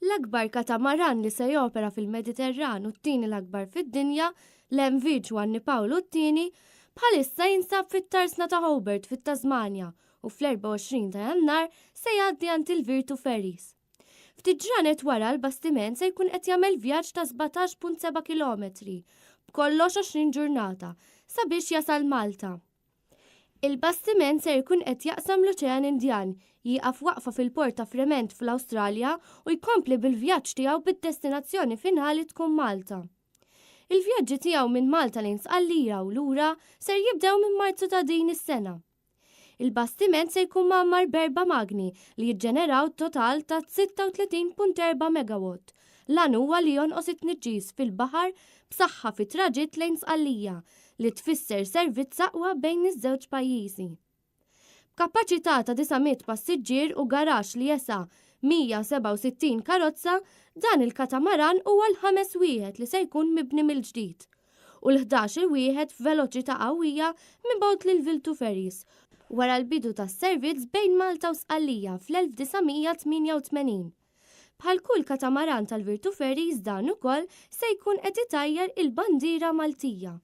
L-akbar katamaran li se jopera fil-Mediterran u t-tieni l-akbar fid-dinja, l-MV Ġwanni Pawlu t-Tieni, bħalissa jinsab fit-tarsna ta' Hobart fit-Tasmanja u fl-24 ta' Jannar se jgħaddi għand il-Virtu Ferries. Ftit ġranet wara l-bastiment se jkun qed jagħmel vjaġġ ta' 17.7 kilometri, b'kollox 20 ġurnata, sabiex jasal Malta. Il-bastiment ser ikun qed jaqsam l-Oċean Indjan, jieqaf waqfa fil-port ta' Fremantle fl-Awstralja u jkompli bil-vjaġġ tiegħu bid-destinazzjoni finali tkun Malta. Il-vjaġġi tiegħu minn Malta lejn Sqallija u lura ser jibdew minn Marzu ta' din is-sena. Il-bastiment se jkun mgħammar b'erba' magni li jiġġeneraw total ta' 36.4 megawatt. L-għan huwa li jonqos it-tniġġis fil-baħar b'saħħa fit-traġitt lejn Sqallija, li tfisser servizz aqwa bejn iż-żewġ pajjiżi. B'kapaċità ta' 900 passiġġier u garaxx li jesa' 167 karozza, dan il-katamaran huwa l-ħames wieħed li se jkun mibni mill-ġdid u l-ħdax-il wieħed f'veloċità qawwija mibgħut lil Viltu Ferries wara l-bidu tas-servizz bejn Malta u Sqallija fl-1988. Bħal kull katamaran tal-Virtu Ferries dan ukoll se jkun qed itajjar il-bandiera Maltija.